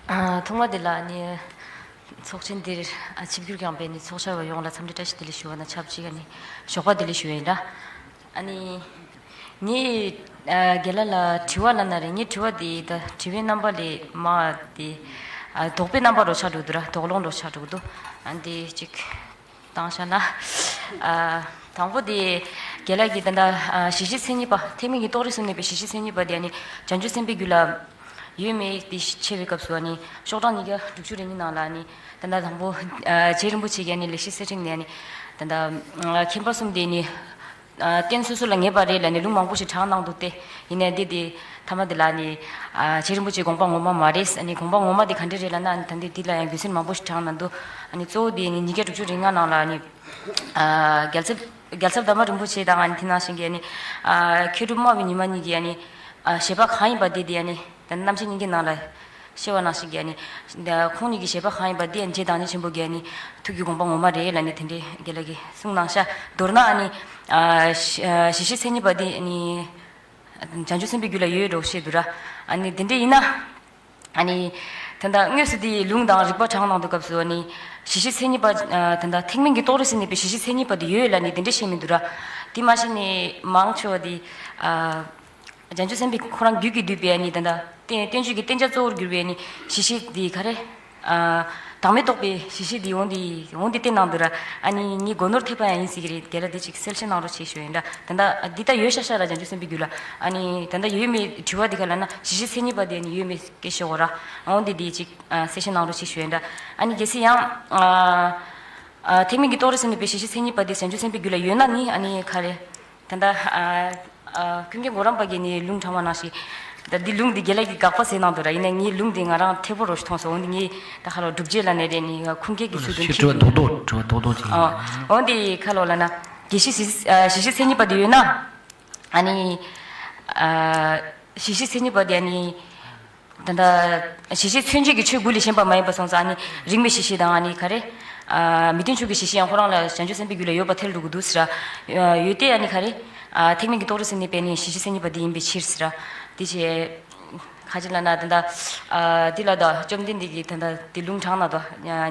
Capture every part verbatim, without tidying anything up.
ཨ་ཐོག་མ་དེ་ལ་ནི་ཚོགས་ཆེན་འདིར་ཨ་ཆིབས་བསྒྱུར་བསྐྱངས་པའི་ནི་ཚོགས་བཅར་བ་ཡོངས་ལ་འཚམས་འདྲི་བཀྲ་ཤིས་བདེ་ལེགས་ཞུ་བ་དང་ཆབས་ཅིག་ཨ་ནི་ཞོགས་པ་བདེ་ལེགས་ཞུ་བ་ཡིན་ལ། ཨ་ནི་ངས་ཨ་རྒན་ལགས་ལ་དྲི་བ་གནང་ན་རེད། ངའི་དྲི་བ་དེ་ད་དྲི་བའི་རྣམ་པ་ལས་མ་དེ་ཨ་དོགས་པའི་རྣམ་པ་རོ་ཆགས་འགྲོ་འདུག་ར། དོགས་སློང་རོ་ཆགས་འགྲོ་འདུག་ཨ་འདི་ཅིག་བཏང་བཞག་ན། ཨ་དང་པོ་དེ་རྒན་ལགས་ཀྱིས་ད་ལྟ་ཨ་གཞིས་བྱེས་མཚན་ཉིད་པ་ཐེག་དམན་གྱི་རྟོགས་རིགས་སུ་གནས་པའི་གཞིས་བྱེས་མཚན་ཉིད་པ་དེ་ཨ་ནི་བྱང་ཆུབ་སེམས་དཔའི་རྒྱུད་ལ་ཡོད་མེད་དེ་ཕྱེ་བའི་སྐབས་སུ་ཨ་ནི་ཤོག་གྲངས་ཉིས་བརྒྱ་དྲུག་ཅུ་རེ་གཉིས་ནང་ལ་ཨ་ནི་ད་ལྟ་དང་པོ་ཨ་རྗེ་རིན་པོ་ཆེ་གིས་ཨ་ནི་ལེགས་བཤད་གསེར་ཕྲེང་ནས་ཨ་ནི་ད་ལྟ་ཨ་མཁྱེན་པ་གསུམ་དེ་ནི་ཨ་རྟེན་སོ་སོ་ལ་ངེས་པ་རེད་ལབ་ནས་ལུང་མང་པོ་ཞིག་དྲངས་གནང་འདུག་སྟེ། ཡིན་ནའི་འདི་དེ་ཐ་མ་དེ་ལ་ནི་ཨ་རྗེ་རིན་པོ་ཆེའི་དགོངས་པ་ངོ་མ་མ་རེད། ཨ་ནི་དགོངས་པ་ངོ་མ་དེ་ག་འདྲ་རེད་ལབ་ན། ཨ་ནི་ད་འདི་འདི་ལ་ཡང་རྒྱུ་མཚན་མང་པོ་ཞིག་དྲངས་གནང་འདུག་ཨ་ནི་གཙོ་བོ་དེ་ནི་ཉིས་བརྒྱ་དྲུག་ཅུ་རེ་ལྔ་ནང་ལ་ནི་ཨ་རྒྱལ་ཚབ་རྒྱལ་ཚབ་དར་མ་རིན་པོ་ཆེ་དང་ཨ་ནི་དེ་ནང་བཞིན་གྱི་ཨ་ནི་ཨ་མཁས་གྲུབ་སྨྲ་བའི་ཉི་མ་གཉིས་ཀྱིས་ཨ་ནི་ཨ་བཞེད་པ་གང་ཡིན་པ་དེ་དེ་ཨ་ནི་ད་རྣམ་བཤད་སྙིང་གའི་ནང་ལ་བཤད་པ་ནང་བཞིན་གྱི་ཨ་ནི་ད་ཁོང་གཉིས་ཀྱི་བཞེད་པ་གང་ཡིན་པ་དེ་ཨ་ནི་རྗེ་བདག་ཉིད་ཆེན་པོ་གིས་ཨ་ནི་ཐུགས་ཀྱི་དགོངས་པ་ངོ་མ་རེད་ལབ་ནས་དེ་འདྲའི་རྒན་ལགས་ཀྱིས་གསུངས་གནང་ཤག་མདོར་ན་ཨ་ནི་ཨ་གཞི་ཨ་གཞི་ཤེས་མཚན་ཉིད་པ་དེ་ཨ་ནི་བྱང་ཆུབ་སེམས་དཔའི་རྒྱུད་ལ་ཡོད་འགྲོ་བཤད་འདུག་ར། ཨ་ནི་དེ་འདྲ་ཡིན་ན་ཨ་ནི་ད་ལྟ་དངོས་སུ་དེའི་ལུང་དང་རིགས་པ་དྲངས་གནང་དུས་སྐབས་སུ་ཨ་ནི་གཞི་ཤེས་མཚན་ཉིད་པ་ཨ་ད་ལྟ་ཐེག་དམན་གྱི་རྟོགས་རིགས་སུ་གནས་པའི་གཞི་ཤེས་མཚན་ཉིད་པ་དེ་ཡོད་ལབ་ནས་དེ་འདྲ་བཤད་མི་འདུག་ར། དེ་མ་གཞི་ནས་མང་ཆེ་བ་དེ་ཨ་བྱང་ཆུབ་སེམས་དཔའི་ཁོ་རང་རྒྱུད་ཀྱིས་བསྡུས་པའི་ཨ་ནི་ད་ལྟ་བསྟན་བསྟན་བཅོས་ཀྱི་བསྟན་བྱ་གཙོ་བོར་གྱུར་པའི་ཨ་ནི་གཞི་ཤེས་དེ་ག་རེ། ཨ་བདག་མེད་རྟོགས་པའི་གཞི་ཤེས་དེ་འོང་དེ་འོང་དེ་བསྟན་གནང་འདུག་ར། ཨ་ནི་ངའི་སྒོ་ནོར་ཐེབས་པ་ཡང་ཡིན་སྲིད་ཀྱི་རེད། དེ་ལ་དེ་ཅིག་གསལ་བཤད་གནང་རོགས་བྱེད་ཞུ་ཡིན་ར། ད་ལྟ་འདི་ལྟ་ཡོད་ཤག་ཤག་ར་བྱང་ཆུབ་སེམས་དཔའི་རྒྱུད་ལ། ཨ་ནི་ད་ལྟ་ཡོད་མེད་དྲི་བ་དེ་ག་ལ་ན་གཞི་ཤེས་མཚན་ཉིད་པ་དེ་ཨ་ནི་ཡོད་མེད་སྐད་ཤོད་གོ་ར། འོང་དེ་དེ་ཅིག་ཨ་གསལ་བཤད་གནང་རོགས་བྱེད་ཞུ་ཡིན་ར། ཨ་ནི་གལ་སྲིད་ཡང་ཨ་ཨ་ཐེག་དམན་གྱི་རྟོགས་རིགས་སུ་གནས་པའི་གཞི་ཤེས་མཚན་ཉིད་པ་དེ་བྱང་ཆུབ་སེམས་དཔའི་རྒྱུད་ལ་ཡོད་ན་ནི་ཨ་ནི་ག་རེ། ད་ལྟ་ཨ་ཨ་ཀུན་མཁྱེན་གོ་རམས་པ་གིས་ནི་ལུང་དྲངས་པ་ནང་བཞིན། ད་འདི་ལུང་འདི་རྒན་ལགས་ཀྱིས་དགག་པ་ཟེར་གནང་འདུག་ར། ཡིན་ནའི་ངའི་ལུང་འདི་ང་རང་མཐེ་བོ་རོ་ཞིག་མཐོང་སོང་། འོན་ཏེ་ངས་ད་ཁ་ལོ་སྒྲུབ་བྱེད་ལ་ནས་རེད་ནི་ཁུངས་སྐྱེལ་གྱི་ཚུལ་དུ་ཁྱེད་དྲི་བ་རྡོག་རྡོག་དྲི་བ་རྡོག་རྡོག་ཅིག་ཡིན། ཨ་འོན་ཏེ་ཁ་ལོ་ལ་ན་དགེ་བཤེས་གཞི་ཨ་གཞི་ཤེས་མཚན་ཉིད་པ་འདི་ཡོད་ན། ཨ་ནི་ཨ་གཞི་ཤེས་མཚན་ཉིད་པ་འདི་ཨ་ནི། ད་ལྟ་གཞི་ཤེས་མཚོན་བྱེད་ཀྱི་ཆོས་དགུ་ལས་གཞན་པ་མ་ཡིན་པ་སོང་ཙང་ཨ་ནི་རིགས་མེད་གཞི་ཤེས་དང་ཨ་ནི་ག་རེ། ཨ་མི་མཐུན་ཕྱོགས་ཀྱི་གཞི་ཤེས་ཡང་ཁོ་རང་ལ་བྱང་ཆུབ་སེམས་དཔའི་རྒྱུད་ལ་ཡོད་པ་ཐལ་འགྲོ་གི་འདུག་ཟེར་ར། ཡོད་དེ་ཨ་ནི་ག་རེ། ཨ་ཐེག་དམན་གྱི་རྟོགས་རིགས་སུ་གནས་པའི་ནི་གཞི་ཤེས་མཚན་ཉིད་པ་འདི་ཡིན་པའི་ཕྱིར་ཟེར་ར། དེ་བྱས། ཁ་ཅིག་ལ་ན་ད་ལྟ་ཨ་འདི་ལ་ད་བཅོམ་ལྡན་འདས་ཀྱིས་ད་ལྟ་དེ་ལུང་དྲངས་ན་ད་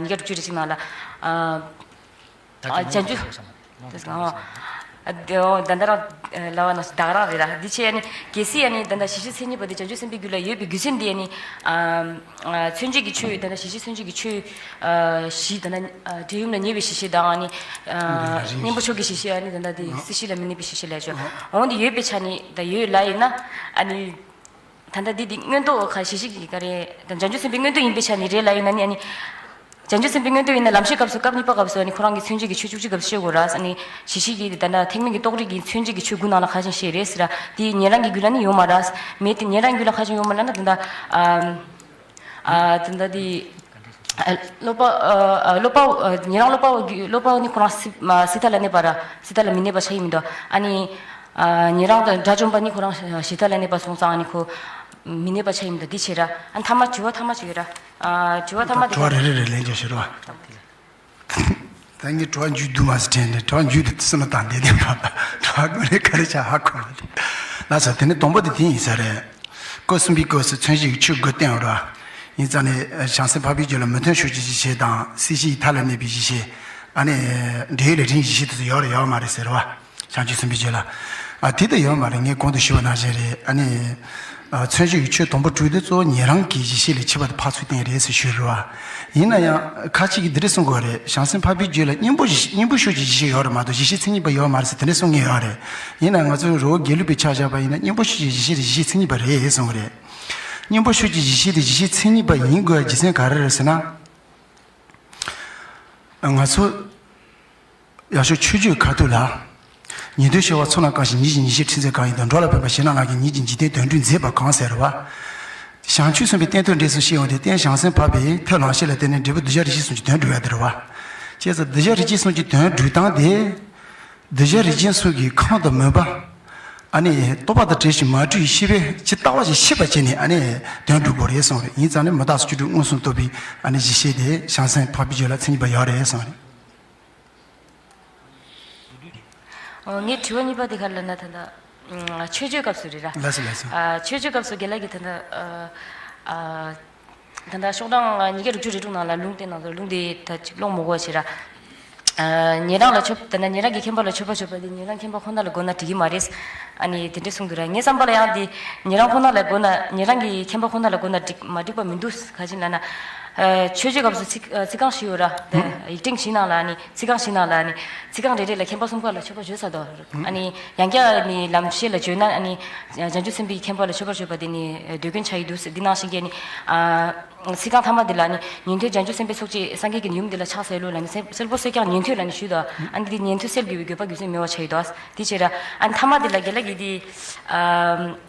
ཉིས་བརྒྱ་དྲུག་ཅུ་རེ་གཅིག་ནང་ལ་ཨ། ད་ཨ་བྱང་ཆུབ། ཨ་དེ་འོ་ད་ལྟ་རང་ལབ་པ་ནང་བཞིན་ད་ག་རང་རེད་ར། འདི་བྱས་ཨ་ནི་གལ་སྲིད་ཨ་ནི་ད་ལྟ་གཞི་ཤེས་མཚན་ཉིད་པ་དེ་བྱང་ཆུབ་སེམས་དཔའི་རྒྱུད་ལ་ཡོད་པའི་རྒྱུ་མཚན་དེ་ཨ་ནི་ཨ་ཨ་མཚོན་བྱེད་ཀྱི་ཆོས་ད་ལྟ་གཞི་ཤེས་མཚོན་བྱེད་ཀྱི་ཆོས་ཨ་བཞི་ད་ལྟ་ཨ་འབྲས་ཡུམ་ལ་ཉེ་བའི་གཞི་ཤེས་དང་ཨ་ནི་ཨ་གཉེན་པོ་མཆོག་གི་གཞི་ཤེས་ཨ་ནི་ད་ལྟ་དེ་སྲིད་ཞི་ལ་མི་གནས་པའི་གཞི་ཤེས་ལབ་ཆོག་འོ་འདི་ཡོད་པའི་ཆ་ནི་ད་ཡོད་ལབ་ཡིན་ན་ཨ་ནི། ད་ལྟ་འདི་འདི་མངོན་རྟོགས་ཁ་ཤས་ཤིག་གིས་ག་རེ་ད་བྱང་ཆུབ་སེམས་དཔའི་མངོན་རྟོགས་ཡིན་པའི་ཆ་ནས་རེད་ལབ་ཡིན་ན་ནི་ཨ་ནི། བྱང་ཆུབ་སེམས་དཔའི་མངོན་རྟོགས་ཡིན་ན་ལམ་ཤེས་སྐབས་སུ་སྐབས་གཉིས་པ་སྐབས་སུ་ཨ་ནི་ཁོ་རང་གི་མཚོན་བྱེད་ཀྱི་ཆོས་བཅུ་གཅིག་སྐབས་སུ་ཤེས་དགོས་ར། ཨ་ནི་གཞི་ཤེས་ཀྱིས་ད་ལྟ་ཐེག་དམན་གྱི་རྟོགས་རིགས་ཀྱི་མཚོན་བྱེད་ཀྱི་ཆོས་དགུ་ནང་ལ་ཁ་ཤས་ཤེས་རེད་ཟེར་ར། དེ་ཉན་རང་གི་རྒྱུད་ལ་ནི་ཡོད་མ་ར། མེད་དེ་ཉན་རང་རྒྱུད་ལ་ཁ་ཤས་ཡོད་མ་ར་ན་ད་ལྟ་ཨ། ཨ་ད་ལྟ་དེ། ཨ་སློབ་པ་ཨ་ཨ་སློབ་པ་ཨ་ཉན་རང་སློབ་པ་བ་གི་སློབ་པ་ནི་ཁོ་རང་སྲི་མ་སྲི་ད་ལ་གནས་པ་ར་སྲི་ད་ལ་མི་གནས་པ་ཆ་ཡིན་མི་འདུག་ཨ་ནི་ཨ་ཉན་རང་དང་དགྲ་བཅོམ་པ་ནི་ཁོ་རང་ཞི་ད་ལ་གནས་པ་སོང་ཙང་ཨ་ནི་ཁོ་མི་གནས་པ་ཆ་ཡིན་མི་འདུག་འདི་བྱེད་ར། ཨ་ཐ་མ་དྲི་བ་ཐ་མ་ཅིག་ཡོད་ར། ཨ་དྲི་བ་ཐ་མ་འདི་དྲི་བ་རེ་རེ་རེ་ལན་རྒྱག་ཤེས་ར། ད་ངས་དྲི་བ་མཇུག་བསྡུ་མ་ཟེར་དྲན་ནས་དྲི་བ་མཇུག་བསྡུ་སེམས་ལ་དང་ལྡན་ལྡན་པ་དྲི་བ་དངོས་གནས་ག་རེ་བྱ་ཧ་གོ་མ་རེད། ལགས་སོ། དེ་ནས་དང་པོ་དེ་དེ་ཡིན་ས་རེད། སྐབས་གསུམ་པའི་སྐབས་སུ་མཚོན་བྱེད་ཀྱི་ཆོས་དགུ་བསྟན་པ་རེད། ཡིན་ཙང་ནས་བྱང་སེམས་འཕགས་པའི་རྒྱུད་ལ་མི་མཐུན་ཕྱོགས་ཀྱི་གཞི་ཤེས་དང་སྲིད་ཞིའི་མཐའ་ལ་གནས་པའི་གཞི་ཤེས། ཨ་ནི་འབྲས་ཡུམ་ལས་འབྲིང་གཞི་ཤེས་དེ་ཚོ་ཡོད་རེད་ཡོད་མ་རེད་ཟེར་བ། བྱང་ཆུབ་སེམས་དཔའི་རྒྱུད་ལ། ཨ་དེ་ལྟ་ཡོད་མ་རེད། ངས་གོང་དུ་ཞུས་པ་ནང་བཞིན་རེད། ཨ་ནི་ཨ་མཚོན་བྱེད་ཀྱི་ཆོས་དང་པོ་དྲུག་དེ་གཙོ་བོ་ཉན་རང་གི་གཞི་ཤེས་ལས་ཕྱི་པ་དེ་ཕར་ཚུར་བསྟན་རེད་ཟེར་ཞུས་རེད་བ། ཡིན་ན་ཡང་ཁ་ཅིག་གིས་འདི་འདྲ་གསུང་གི་ཡོད་རེད། བྱང་སེམས་འཕགས་པའི་རྒྱུད་ལ་གཉེན་པོ་གཉེན་པོ་ཕྱོགས་ཀྱི་གཞི་ཤེས་ཡོད་རེད་མ་གཏོགས་གཞི་ཤེས་མཚན་ཉིད་པ་ཡོད་མ་རེད་ཟེར་དེ་འདྲ་གསུང་མཁན་ཡོད་རེད། ཡིན་ན་ང་ཚོའི་རི་བོ་དགེ་ལུགས་པའི་ཆ་བཞག་པ་ཡིན་ན་གཉེན་པོ་ཕྱོགས་ཀྱི་གཞི་ཤེས་དེ་གཞི་ཤེས་མཚན་ཉིད་པ་རེད་གསུང་གི་རེད། གཉེན་པོ་ཕྱོགས་ཀྱི་གཞི་ཤེས་དེ་གཞི་ཤེས་མཚན་ཉིད་པ་ཡིན་དགོས་པའི་རྒྱུ་མཚན་ག་རེ་རེད་ཟེར་ན། ང་ཚོ་ཡག་ཤོས་ཆོས་བརྒྱུད་ཁ་ཐུག་ལ། ཉན་ཐོས་ཤེས་པ་ཚོགས་རྣམས་གང་ཞིག །ཉིད་ཀྱི་ཉེར་ཞིར་ཁྲིད་མཛད་གང་ཡིན་དང་། འགྲོ་ལ་ཕན་པ་གཞན་རྣམས་ལ་ཀྱང་། ཉིད་ཀྱི་འཇིག་རྟེན་དོན་སྒྲུབ་མཛད་པ་གང་ཟེར་བ། བྱང་ཆུབ་སེམས་དཔའི་སྟན་ཐོག་འབྲས་གསུམ་ཤེས་ཡོན་དེ་རྟེན་བྱང་སེམས་འཕགས་པའི་ཐབས་ལམ་ཤེས་ལ་བརྟེན་ནས་འབྲས་བུ་གདུལ་བྱ་རིགས་ཤེས་གསུམ་གྱི་དོན་སྒྲུབ་ཡ་དེ་རེད་བ། བྱས་ཙང་གདུལ་བྱ་རིགས་ཤེས་གསུམ་གྱི་དོན་སྒྲུབ་སྟངས་དེ། གདུལ་བྱ་རིགས་ཅན་སོགས་ཀྱི་ཁམས་དང་མོས་པ། ཨ་ནི་རྟོག་པ་དང་བྲལ་ཞིང་མ་འཁྲུལ་བའི་ཤེས་པས་ཇི་ལྟ་བ་བཞིན་ཤེས་པར་བྱས་ནས་ཨ་ནི་དོན་སྒྲུབ་དགོས་རེད་གསུངས་རེད། ཡིན་ཙང་ནི་མི་རྟག་སོགས་བཅུ་དྲུག་མངོན་སུམ་རྟོགས་པའི་ཨ་ནི་གཞི་ཤེས་དེ་བྱང་སེམས་འཕགས་པའི་རྒྱུད་ལ་མཚན་ཉིད་པ་ཡོད་རེད་གསུངས་རེད། ཨོ་ངའི་དྲི་བ་གཉིས་པ་དེ་ག་རེ་ལབ་ན་ད་ལྟ་ ཨ། མཆོད་བརྗོད་སྐབས་སུ་རེད་ར། ལགས་སོ་ལགས་སོ། ཨ། མཆོད་བརྗོད་སྐབས་སུ་རྒན་ལགས་ཀྱིས་ད་ལྟ་ཨ། ཨ། ད་ལྟ་ཤོག་གྲངས་ཉིས་བརྒྱ་དྲུག་ཅུ་རེ་དྲུག་ནང་ལ་ལུང་བསྟན་གནང་འདུག་ལུང་དེ་ད་ཅིག་ཀློག་མི་དགོས་པ་བྱས་ར། ཨ། ཉན་རང་ལ་མཆོད། ད་ལྟ་ཉན་རང་གི་མཁྱེན་པ་ལ་མཆོད་པ་བརྗོད་པ་དེ་ཉན་རང་མཁྱེན་པ་ཁོ་ན་ལ་དགོས་ན་འགྲིག་གི་མ་རེད། ཨ་ནི་དེ་འདྲས་གསུངས་འདུག་ར། ངའི་བསམ་པ་ལ་ཡང་དེ་ཉན་རང་ཁོ་ན་ལ་དགོས་ན། ཉན་རང་གི་མཁྱེན་པ་ཁོ་ན་ལ་དགོས་ན་འགྲིག་མ་འགྲིག་པ་མི་འདུག་ག་ཅི་ལབ་ན། ཨ། མཆོད་བརྗོད་སྐབས་སུ་ཚིག་ཨ། ཚིག་རྐང་བཞི་ཡོད་ར། ད་ཡིག་ཕྲེང་བཞི་ནང་ལ་ཨ་ནི་ཚིག་རྐང་བཞི་ནང་ལ་ཨ་ནི་ཚིག་རྐང་རེ་རེ་ལ་མཁྱེན་པ་གསུམ་ཀ་ལ་མཆོད་པ་བརྗོད་ཚར་འདུག་ཨ་ནི་ཡང་བསྐྱར་ནི་ལམ་ཤེས་ལ་བརྗོད་ན། ཨ་ནི་བྱང་ཆུབ་སེམས་དཔའི་མཁྱེན་པ་ལ་མཆོད་པ་བརྗོད་པ་དེ་ནི་འདོད་མཁན་ཆགས་ཀྱི་འདུག་འདི་ནང་བཞིན་གྱི་ནི། ཨ། ཚིག་རྐང་ཐ་མ་འདི་ལ་ནི་ཉན་ཐོས་བྱང་ཆུབ་སེམས་དཔའི་ཚོགས་ཀྱིས་སངས་རྒྱས་ཀྱི་ཡུམ་འདི་ལ་ཕྱག་འཚལ་ལོ་ལབ་ནས་གསལ་གསལ་པོ་གསལ་རྐྱང་ཉན་ཐོས་ལབ་ནས་ཞུས་འདུག་ཨ་ནི་འདི་ཉན་ཐོས་གསལ་དགོས་པའི་དགོས་པ་རྒྱུ་མཚན་མེད་པ་ཆགས་ཀྱི་འདུག་དེ་བྱས་ར། ཨ་ནི་ཐ་མ་འདི་ལ་རྒན་ལགས་ཀྱིས་འདི།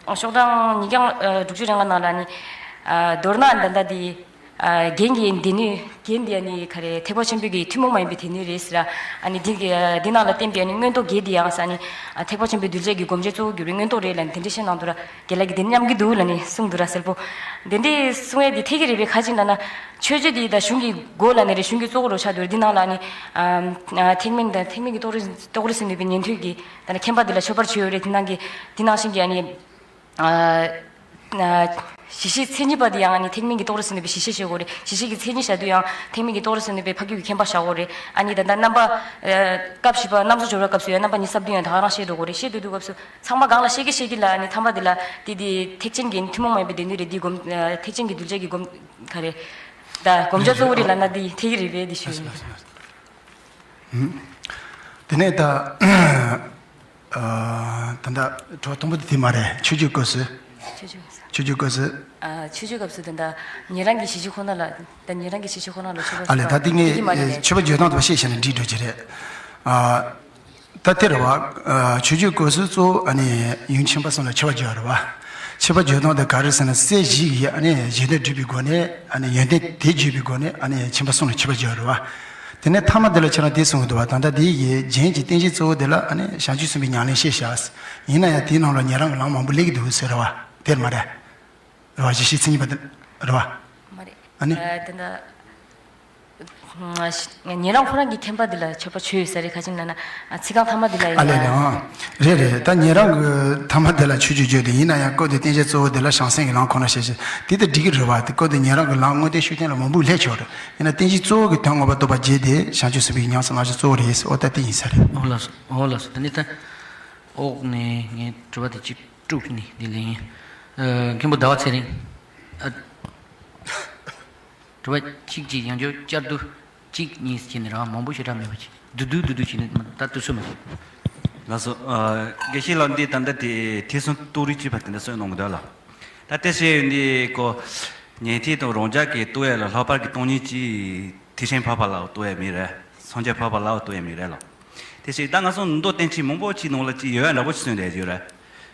ཨ། ཤོག་གྲངས་ཉིས་བརྒྱ་དྲུག་ཅུ་རེ་ལྔ་ནང་ལ་ནི། ཨ། མདོར་ན་ད་ལྟ་འདི། ཨ། རྒྱན་གྱི་སྡེ་སྣོད། རྒྱན་འདི་ཨ་ནི་ག་རེ་ཐེག་པ་ཆེན་པོའི་གི་ཐུན་མོང་མ་ཡིན་པའི་སྡེ་སྣོད་རེད་ཟེར་ར། ཨ་ནི་འདི་གི་འདི་ནང་ལ་བསྟན་པའི་ཨ་ནི་མངོན་རྟོགས་བརྒྱད་འདི་ཡང་ཟེར། ཨ་ནི་ཐེག་པ་ཆེན་པོའི་གདུལ་བྱ་གི་སྒོམ་བྱེད་གཙོ་བོ་གྱུར་པའི་མངོན་རྟོགས་རེད་ལབ་ནས་དེ་འདྲ་བཤད་གནང་འདུག་ར། རྒན་ལགས་ཀྱིས་དེ་མཉམ་གྱི་འདུག་ལབ་ནས་གསུངས་འདུག་ར། གསལ་པོ། དེ་འདྲའི་གསུང་ཡས་དེ་འཐད་ཀྱི་རེད་པས། ག་ཅི་ལབ་ན་མཆོད་བརྗོད་དེ་ད་གཞུང་གི་མགོ་ལབ་ནི་རེད། གཞུང་གི་གཙོ་བོ་རུ་ཆགས་འདུག་ར། འདི་ནང་ལ་ནི། ཨ། ཐེག་དམན་དང་ཐེག་དམན་གྱི་རྟོགས་རིགས་རྟོགས་རིགས་སུ་གནས་པའི་ཉན་ཐོས་ཀྱི་ད་ནི་མཁྱེན་པ་འདི་ལ་མཆོད་པར་བརྗོད་ཡོད་རེད། དེ་ནང་གི་དེ་ནང་བཞིན་གྱི་ཨ་ནི། ཨ། ཨ། གཞི་ཤེས་མཚན་ཉིད་པ་དེ་ཡང་ཨ་ནི་ཐེག་དམན་གྱི་རྟོགས་རིགས་སུ་གནས་པའི་གཞི་ཤེས་བཞག་དགོས་རེད། གཞི་ཤེས་ཀྱི་མཚན་ཉིད་བཞག་དུས་ཡང་ཐེག་དམན་གྱི་རྟོགས་རིགས་སུ་གནས་པའི་འཕགས་རྒྱུད་ཀྱི་མཁྱེན་པ་བཞག་དགོས་རེད། ཨ་ནི་ད་ལྟ་རྣམ་པ། ཨ། སྐབས་བཞི་པ་རྣམ་གཞག་སྦྱོར་བ་སྐབས་སུ་ཡང་རྣམ་པ་ཉི་ཤུ་རྩ་བདུན་ཡང་ད་ག་རང་བཤད་འགྲོ་དགོས་རེད། བཤད་སྡོད་དུས་སྐབས་སུ་ཚང་མ་སྒང་ལ་བཤད་ཀྱི་བཤད་ཀྱི་ལ། ཨ་ནི་ཐ་མ་དེ་ལ་དེ་དེ་ཐེག་ཆེན་གྱི་ཐུན་མོང་མ་ཡིན་པའི་སྡེ་སྣོད་རེད། འདི་སྒོམ། ཨ། ཐེག་ཆེན་གྱི་གདུལ་བྱ་གི་སྒོམ། ག་རེ། ད་སྒོམ་བྱ་གཙོ་བོ་རེད་ལབ་ན་འདི་འཐད་ཀྱི་རེད་པས། འདི་ཞུ་ཡིན། དེ་ནས་ད། ཨ། ད་ལྟ་གྲོགས་དང་པོ་དེ་དེ་མ་རེད། མཆོད་བརྗོད་སྐབས་སུ། མཆོད་བརྗོད་སྐབས་སུ། མཆོད་བརྗོད་སྐབས་སུ། ཨ། མཆོད་བརྗོད་སྐབས་སུ་ད་ལྟ་ཉན་རང་གི་གཞི་ཤེས་ཁོ་ན་ལ། ད་ཉན་རང་གི་གཞི་ཤེས་ཁོ་ན་ལ་མཆོད་པ། ཨ་ལས། ད་དེ་ངས་དེ་གི་མ་རེད། མཆོད་པ་བརྗོད་སྟངས་དེ་བཤད་བྱས་ན་འགྲིག་འགྲོ་གི་རེད། ཨ། ད་དེ་རེད་བ། ཨ། མཆོད་བརྗོད་སྐབས་སུ་གཙོ་བོ་ཨ་ནི་ཡུམ་ཆེན་པོ་གསུམ་ལ་མཆོད་པ་བརྗོད་རེད་བ། མཆོད་པ་བརྗོད་སྟངས་དེ་ག་རེ་ཟེར་ན། སྲས་བཞི་ཡི་ཨ་ནི་བཞེད་དོན་སྒྲུབ་པའི་སྒོ་ནས། ཨ་ནི་ཡོན་ཏན་དེ་བརྗོད་པའི་སྒོ་ནས། ཨ་ནི་ཆེན་པོ་གསུམ་ལ་མཆོད་པ་བརྗོད་རེད་བ། དེ་ནས་ཐ་མ་དེ་ལ་ཁྱེད་རང་དེ་གསུངས་འདུག་བ། ད་ལྟ་དེ་ཡི་རྒྱན་གྱི་རྟེན་གཞི་གཙོ་བོ་དེ་ལ་ཨ་ནི་བྱང་ཆུབ་སེམས་དཔའི་ཉམས་ལེན་བཤད་བཞག་ཡིན་ན་ཡང་དེའི་ནང་ལ་ཉན་རང་གི་ལམ་མང་པོ་སླེབས་ཀྱི་འདུག་ཟེར་བ་དེར་མ་རེད། རེད་བ། གཞི་ཤེས་མཚན་ཉིད་པ་དེ་རེད་བ། མ་རེད། ཨ་ནི། ཨ། དེ་འདྲ། ཉན་རང་ཁོ་རང་གི་མཁྱེན་པ་འདི་ལ་མཆོད་པ་བྱོས་ཡོད་ས་རེད། ག་ཅི་ལབ་ན། ཨ། ཚིག་རྐང་ཐ་མ་འདི་ལ་ཡིན། ཨ་ལས་ལས། ཨང་། རེད་རེད། ད་ཉན་རང་གི་ཐ་མ་འདི་ལ་མཆོད་བརྗོད་བརྗོད་དེ་ཡིན་ན་ཡང་སྐབས་དེ་རྟེན་གཞི་གཙོ་བོ་འདི་ལ་བྱང་སེམས་ཀྱི་ལམ་ཁོ་ན་བཤད་བྱས་དེ་ལྟར་འགྲིག་གི་རེད་བ། དེ་སྐབས་དེ་ཉན་རང་གི་ལམ་དངོས་བསྟན་ཤུགས་བསྟན་ལ་མང་པོ་སླེབས་ཆོག་རེད། ཡིན་ན་རྟེན་གཞི་གཙོ་བོ་གི་དོན་མངོན་པར་རྟོགས་པ་བརྒྱད་དེ་བྱང་ཆུབ་སེམས་དཔའི་ཉམས་སུ་བླང་བྱ་གཙོ་བོ་རེད། འོ་ད་དེ་ཡིན་ས་རེད། འོ་ལགས་སོ། འོ་ལགས་སོ། ད་ནི་ད་འོག་ནས་ངས་དྲི་བ་དེ་གཅིག་དཀྲུགས་ནས་འདི་ལས་ཡིན། ཨ། མཁན་པོ་ཟླ་བ་ཚེ་རིང་། ཨ། དྲི་བ་གཅིག་གཅིག་ཡང་བསྐྱར་བསྐྱར་དུ་གཅིག་གཉིས་བྱས་ནས་རང་མང་པོ་ཞེ་དྲག་མེད་པ་ཅིག་བསྡུ་བསྡུ་བསྡུ་བསྡུ་བྱས་ནས་ད་དུས་ཚོད་མ་ཞིག་ལགས་སོ། ཨ། དགེ་བཤེས་ལགས་འདི་ད་ལྟ་དེ་ཐེག་གསུམ་རྟོགས་རིགས་ཅེས་པ་དེ་འདྲ་གསུངས་གནང་གི་འདུག་ལགས། ད་དེ་བཤད་ཡོད་འདི་ཀོ། ཉན་ཐོས་དང་རང་རྒྱལ་གྱི་རྟོགས་ཡས་ལ་ལྷག་པར་གྱི་སྟོང་ཉིད་ཀྱི་ཐེག་ཆེན་འཕགས་པ་ལ་རྟོགས་ཡས་མེད་རེད། སངས་རྒྱས་འཕགས་པ་ལ་རྟོགས་ཡས་མེད་རེད་ལགས། དེ་བཞིན་ད་ང་ཚོ་མདོ་བསྟན་བཅོས་མང་པོ་ཅིག་ནང་ལ་ཅིག་ཡོད་ཡ་འདྲ་པོ་ཅིག་གསུངས་བསྡད་ཡོད་རེད།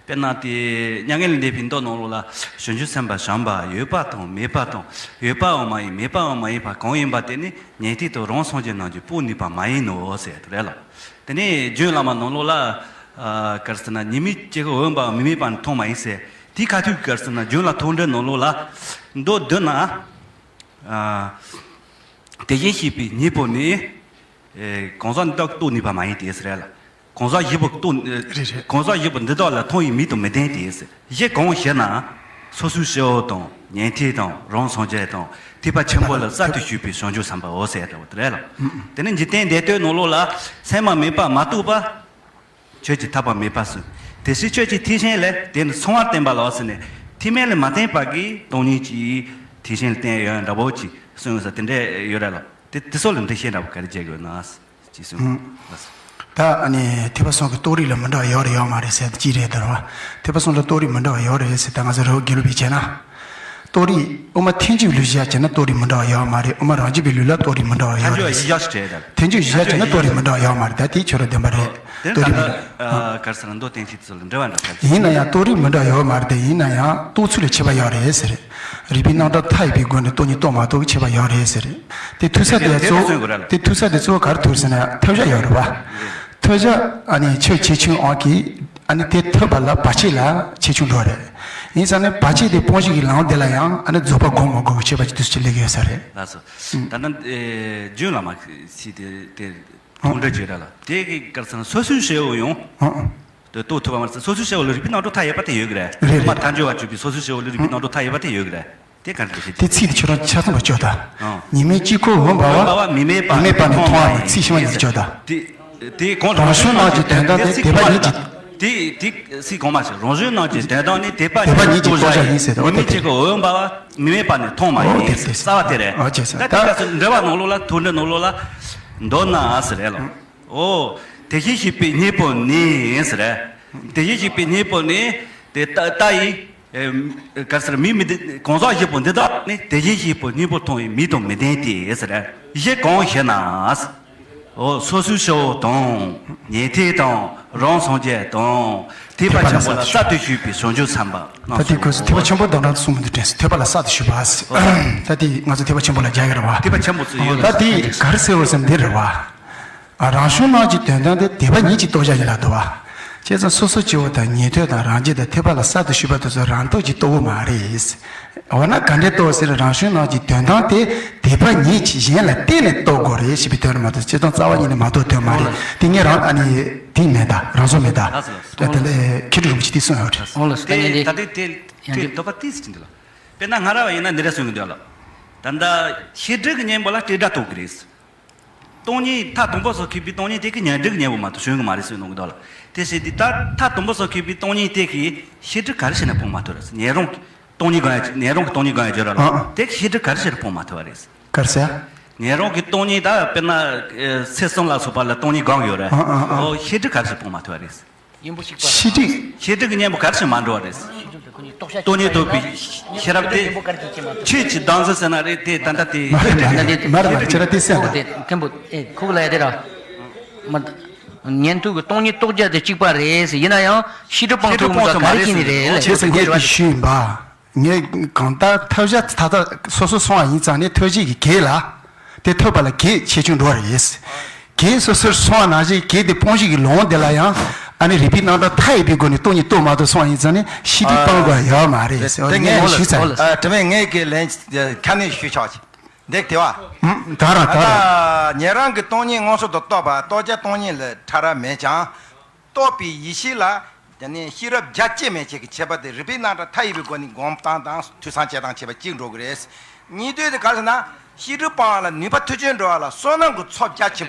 དཔེར་ན་དེ་མྱ་ངན་ལས་འདས་པའི་མདོ་ནང་ལོགས་ལ་བྱང་ཆུབ་སེམས་དཔའ་བྱམས་པ་ཡོད་པ་དང་མེད་པ་དང་། ཡོད་པའང་མ་ཡིན་མེད་པའང་མ་ཡིན་པ་གང་ཡིན་པ་དེ་ནི་ཉན་ཐོས་དང་རང་སངས་རྒྱས་རྣམས་ཀྱིས་སྤོང་ནུས་པ་མ་ཡིན་ནོ་ཟེར་དེ་རེད་ལགས། དེ་ནས་རྒྱུད་བླ་མ་ནང་ལོགས་ལ། ཨ། ག་རེ་ཟེར་ན་ཉི་མའི་སྐྱེ་འགག་འོན་པའང་མི་དམིགས་པ་ནི་མཐོང་བ་ཡིན་ཟེར། དེའི་ཁ་ཐུག་ག་རེ་ཟེར་ན་རྒྱུད་བླ་ཐོག་འགྲེལ་ནང་ལོགས་ལ་མདོ་བསྡུ་ན། ཨ། དེ་བཞིན་གཤེགས་པའི་སྙིང་པོ་ནི། ཨེ། གང་ཟག་འདི་དག་གིས་རྟོགས་ནུས་པ་མ་ཡིན་ཏེ་ཟེར་ལ། གང་ཟག་བཞི་པོ་རྟོགས། རེད་རེད། གང་ཟག་བཞི་པོ་འདི་དག་ལ་མཐོང་བའི་མིག་དང་མི་ལྡན་ཏེ་ཟེར། གཞི་གང་ཞེ་ན། སོ་སོའི་སྐྱེ་བོ་དང་ཉན་ཐོས་དང་རང་སངས་རྒྱས་དང་ཐེག་པ་ཆེན་པོ་ལ་གསར་དུ་ཞུགས་པའི་བྱང་ཆུབ་སེམས་དཔའ་འོ་ཟེར་ལྟ་བུ་དེ་རེད་ལ། དེ་ནི་འཇིག་རྟེན་འདས་རྟོག་ནང་ལོགས་ལ་མཚན་མ་མེད་པ་མ་རྟོགས་པ། ཆོས་ཀྱི་ཐར་པ་མེད་པ་གསུངས། དེ་བཞིན་ཆོས་ཀྱི་ཐེག་ཆེན་ལས་དེ་ནི་ཚངས་པར་བསྟན་པ་ལ་ཟེར་ནས་ཐེག་དམན་ལས་མ་བསྟན་པ་གིས་སྟོང་ཉིད་ཀྱི་ཐེག་ཆེན་ལ་བསྟན་ཡོད་འདྲ་པོ་ཅིག་གསུངས་ཡོད་ས་དེ་འདྲ་ཡོད་རེད་ལ། དེ་དེ་ཚོ་ལ་འགྲེལ་བཤད་འདྲ་པོ་ག་རེ་བྱེད་དགོས་ན་ཅེས་གསུངས། ད་ཨ་ནི་ཐེག་པ་གསུམ་གྱི་རྟོགས་རིགས་ལ་མི་འདྲ་བ་ཡོད་རེད་ཡོད་མ་རེད་ཟེར་དེ་ཅི་རེད་དོ། ཐེག་པ་གསུམ་ལ་རྟོགས་རིགས་མི་འདྲ་བ་ཡོད་རེད་ཟེར་ད་ང་ཚོ་རི་བོ་དགེ་ལུགས་པས་བྱས་ན། རྟོགས་རིགས་དབུ་མ་ཐལ་འགྱུར་ལུགས་བཞག་བྱས་ན་རྟོགས་རིགས་མི་འདྲ་བ་ཡོད་མ་རེད། དབུ་མ་རང་རྒྱུད་པའི་ལུགས་ལ་རྟོགས་རིགས་མི་འདྲ་བ་ཡོད་རེད། ཐལ་འགྱུར་བཞག་བྱས་ན་རྟོགས་རིགས་མི་འདྲ་བ་ཡོད་མ་རེད། ད་དེའི་ཕྱོགས་ར་བདེན་པ་རེད། དེ་རྟོགས་རིགས་མི་འདྲ། ཨ། ག་རེ་ཟེར་ན་མདོ་བསྟན་བཅོས་དེ་ཚོ་ལ་འབྲེལ་བ་འདྲ་ག་རེ། ཡིན་ན་ཡང་རྟོགས་རིགས་མི་འདྲ་བ་ཡོད་མ་རེད་དེ། ཡིན་ན་ཡང་རྟོགས་ཚུལ་ལ་ཁྱད་པར་ཡོད་རེད་ཟེར། རིགས་པའི་རྣམ་གྲངས་མཐའ་ཡས་པའི་སྒོ་ནས་རྟོགས་ཉིད་རྟོགས་མ་རྟོགས་ཀྱི་ཁྱད་པར་ཡོད་རེད་ཟེར། དེ་ཐུག་ས་དེ་ཡང་གཙོ་བོ། དེ་ཐུག་ས་དེ་གཙོ་བོ་ག་རེ་ཐུག་ཟེར་ན་ཐབས་ཤེས་ཡོད་རེད་བ། ཐབས་ཤེས་ཨ་ནི་ཆོས་ཆེ་ཆུང་དབང་གིས་ཨ་ནི་དེ་ཐུབ་པ་ལ་བར་ཆད་ལ་ཆེ་ཆུང་འགྲོ་རེད། ཡིན་ཙང་ནི་བར་ཆད་དེ་སྤོང་བྱེད་ཀྱི་ལམ་དེ་ལ་ཡང་ཨ་ནི་རྫོགས་པ་སྒོམ་མ་སྒོམ་གྱི་ཁྱད་པར་གྱི་དུས་སུ་ཅིག་སླེབས་ཀྱི་ཡོད་ས་རེད། ལགས་སོ། ད་ནི་རྒྱུད་བླ་མ་སི་དེ་དེ་ཐོག་འགྲེལ་བརྗོད་ར་ལ་དེ་གི་ག་རེ་ཟེར་ན་སོ་སོའི་སྐྱེ་བོ་ཡང་། དུ་རྟོགས་ཐུབ་པ་མ་ཟད། སོ་སོའི་སྐྱེ་བོ་ལ་རིགས་པའི་རྣམ་གྲངས་མཐའ་ཡས་པ་དེ་ཡོད་ཀྱི་རེད། རེད་རེད། སྔོན་མ་མཐའ་འཇུག་པ་བརྗོད་པའི་སོ་སོའི་སྐྱེ་བོ་ལ་རིགས་པའི་རྣམ་གྲངས་མཐའ་ཡས་པ་དེ་ཡོད་ཀྱི་རེད། དེ་ག་འདྲ་ཞིག་དེ་ཚིག་དེ་ཁྱོད་རང་ཆ་ཚང་བ་བཅོས་དང་། ཨང་། ཉི་མའི་དཀྱིལ་འཁོར་འོད་འབར་བ། འོད་འབར་བ་མིག་མེད་པ་ནི་མཐོང་བ་མ་ཡིན། ཚིག་ཕྱི་མ་གཉིས་ཀྱིས་བཅོས་དང་། དེ་དེ་གོང་རང་བྱུང་རྣམས་ཀྱི་དོན་དམ་དེ་དེ་ཚིག་དེ་པ་གོང་མ་ཉིད་ཀྱི། དེ་དེ་ཚིག་གོང་མ་ཞིག་རང་བྱུང་རྣམས་ཀྱི་དོན་དམ་ནི་དེ་པ་དེ་པ་ཉིད་ཀྱི་ཉིད་ཀྱི་རྟོགས་བྱ་ཡིན་ཟེར་དང་། འོད་མིག་དེ་གཅིག་གི་འོད་འབར་བ་མིག་མེད་པ་ནི་མཐོང་མ་ཡིན། འོ་དེ་དེ། རྩ་བ་དེ་རེད། འོ་བྱས་ཙང་ད་དེ་ག་ཚོད་འགྲེལ་བ་ནང་ལོགས་ལ། ཐོག་འགྲེལ་ནང་ལོགས་ལ། མདོར་ན་ཟེར་རེད་ལ། འོ། དེ་བཞིན་གཤེགས་པའི་སྙིང་པོ་ནི་ཟེར། དེ་བཞིན་གཤེགས་པའི་སྙིང་པོ་ནི། དེ་ལྟ་ལྟ་ཡི། ཨེ། ག་ཟེར། མིག་མི་ལྡན། གང་ཟག་བཞི་པོ་འདི་དག་ནི་དེ་བཞིན་གཤེགས་པའི་སྙིང་པོ་མཐོང་བའི་མིག་དང་མི་ལྡན་ཏེ་ཟེར། བཞི་གང་ཞེ་ན། འོ། སོ་སོའི་སྐྱེ་བོ་དང་། ཉན་ཐོས་དང་། རང་སངས་རྒྱས་དང་། ཐེག་པ་ཆེན་པོ་ལ་གསར་དུ་ཞུགས་པའི་བྱང་ཆུབ་སེམས་དཔའ་རྣམས་སོ། ད་དེ་ཁོས་ཐེག་པ་ཆེན་པོ་དང་འདྲ་གསུངས་མི་འདུག་དྲན་སོང་། ཐེག་པ་ལ་གསར་དུ་ཞུགས་པ་ཟེར། ད་དེ་ང་ཚོ་ཐེག་པ་ཆེན་པོ་ལ་རྒྱག་གི་རེད་བ། ཐེག་པ་ཆེན་པོ་ཚོ་ཡོད། ད་དེ་ག་རེ་ཟེར་བ་ཟེར་འདི་རེད་བ། ཨ། རང་བྱུང་རྣམས་ཀྱི་དོན་དམ་དེ་དེ་པ་ཉིད་ཀྱི་རྟོགས་བྱ་ཡིན་ལབ་འདུག་བ། བྱས་ཙང་སོ་སོ་སྐྱེ་བོ་དང་ཉན་ཐོས་དང་རང་རྒྱལ་དང་ཐེག་པ་ལ་གསར་དུ་ཞུགས་པ་དེ་ཚོ་རང་རྟོགས་ཀྱིས་རྟོགས་ཀྱི་མ་རེད། འོ་ན་ག་འདྲས་རྟོགས་ཟེར། རང་བྱུང་རྣམས་ཀྱི་དོན་དམ་དེ་དེ་པ་ཉིད་ཀྱིས་གཞན་ལ་བརྟེན་ནས་རྟོགས་དགོས་རེད་ཞེས་པའི་དོན་རེད་མ་གཏོགས། སྤྱིར་བཏང་རྩ་བ་ཉིད་ནས་མ་རྟོགས་དོན་མ་རེད། འོ་ལགས། དེ་ངས་རང་ཨ་ནི་དེ་མེད་ད། རང་བཟོ་མེད་ད། ལགས་སོ། ལགས་སོ། ད་དེ་འདྲ་མཁས་གྲུབ་རིན་པོ་ཆེས་དེ་གསུངས་ཡོད་རེད། འོ་ལགས་སོ། ད་དེ་ངས་ད་དེ་དེ་ཡང་དེ་འདོད་པ་ཏིས་ཅི་འདུག་ལ། དཔེར་ན་ང་རང་བ་ཡིན་ན་འདི་འདྲ་གསུང་གི་འདུག་ལ། ད་ལྟ་ཤེས་སྒྲིབ་ཀྱི་གཉེན་པོ་ལ་སྤྲོས་བྲལ་རྟོགས་ཀྱི་རེད། སྟོང་ཉིད་མཐའ་དང་པོ་སོགས་ཁེགས་པའི་སྟོང་ཉིད་དེ་གི་ཉོན་སྒྲིབ་ཀྱི་གཉེན་པོ་མ་གཏོགས་བྱུང་གི་མ་རེད་ཟེར་གནང་གི་འདུག་ལ། དེ་བཞིན་དེ་ལྟར་མཐའ་དང་པོ་སོགས་ཁེགས་པའི་སྟོང་ཉིད་དེ་གི་ཤེས་སྒྲིབ་ག་རེ་བྱས་ནས་སྤོང་མ་ཐུབ་རེད། ཉན་རང་གི་སྟོང་ཉིད་སྒོམ་ཡ། ཉན་རང་གི་སྟོང་ཉིད་སྒོམ་ཡ་བརྗོད་ར་ལ། ཨ་ཨ། དེ་གི་ཤེས་སྒྲིབ་ག་རེ་བྱས་ནས་སྤོང་མ་ཐུབ་པ་རེད། ག་རེ་ཟེར། ཉན་རང་གི་སྟོང་ཉིད་ད་དཔེར་ན་ཚེ་གསུམ་ལ་སོགས་པ་ལ་སྟོང་ཉིད་སྒོམ་ཡོད་རེད། ཨ་ཨ་ཨ། ཨོ། ཤེས་སྒྲིབ་ག་རེ་བྱས་སྤོང་མ་ཐུབ་པ་རེད། ཤེས་སྒྲིབ། ཤེས་སྒྲིབ་ཀྱི་གཉེན་པོ་ག་རེ་བྱས་མ་འགྲོ་བ་རེད། སྟོང་ཉིད་རྟོགས་པའི་ཤེས་རབ་དེ། ཆོས་ཀྱི་བདག་འཛིན་ཟེར་ན་རེད་དེ། ད་ལྟ་དེ། མ་རེད་མ་རེད། ཁྱེད་རང་དེ་གསན་དང་། ཁོ་གི་ལ་ཡ་དེ་ར། མ། ཉན་ཐོས་ཀྱི་སྟོང་ཉིད་རྟོགས་བྱ་དེ་གཅིག་པ་རེད་ཟེར། ཡིན་ན་ཡང་ཤེས་སྒྲིབ་སྤང་ཐུབ་མ་ག་རེ་བྱས་ནས་རེད་ལབ། བྱས་ཙང་ངས་དེ་ཞུས་ཡིན་པ། ངས་གང་ལྟར་ཐོབ་བྱ་ད་ལྟ་སོ་སོ་སོང་བ་ཡིན་ཙང་ནས་ཐོབ་བྱེད་ཀྱི་གེགས་ལ། དེ་ཐོབ་པ་ལ་གེགས་ཆེ་ཆུང་འགྲོ་བ་རེད། གེགས་སོ་སོར་སོང་བ་ནང་བཞིན་གེགས་དེ་སྤོང་བྱེད་ཀྱི་ལམ་དེ་ལ་ཡང་ཨ་ནི་རིགས་པའི་རྣམ་གྲངས་མཐའ་ཡས་པའི་སྒོ་ནས་སྟོང་ཉིད་རྟོགས་མ་ཐུབ་སོང་བ་ཡིན་ཙང་ནས་ཤེས་སྒྲིབ་སྤང་དགོས་ཡོད་མ་རེད་ཟེར་བ་དེ་ངས་ཞུས་ཚར། ཨ། དྲི་བས་ངས་ཀྱི་ལན་ཁ་ནས་ཞུས་ཆོག་ཅིག་འདེགས་དེ་བ། ད་རང་ད་རང་། ཉན་རང་གི་སྟོང་ཉིད་མངོན་སུམ་དུ་རྟོགས་པ། རྟོགས་བྱ་སྟོང་ཉིད་ལས་ཕྲ་རབ་མེད་ཀྱང་། རྟོགས་པའི་ཡེ་ཤེས་ལ། དེ་ནས་ཤེས་རབ་རྒྱ་སྐྱེད་མེད་བྱེད་ཀྱི་ཁྱད་པར་དེ་རིགས་པའི་རྣམ་གྲངས་མཐའ་ཡས་པའི་སྒོ་ནས་སྒོམ་སྟངས་དང་ཐོས་བསམ་བྱེད་སྟངས་ཁྱད་པར་གཅིག་འགྲོ་གི་རེད། གཉིས་ལྡན་དེ་ག་རེ་ཟེར་ན། ཤེས་སྒྲིབ་སྤང་བ་ལ་ནུས་པ་མཐུ་ཆེན་འགྲོ་བ་ལ་བསོད་ནམས་ཀྱི་ཚོགས་རྒྱ་ཆེན་པོ།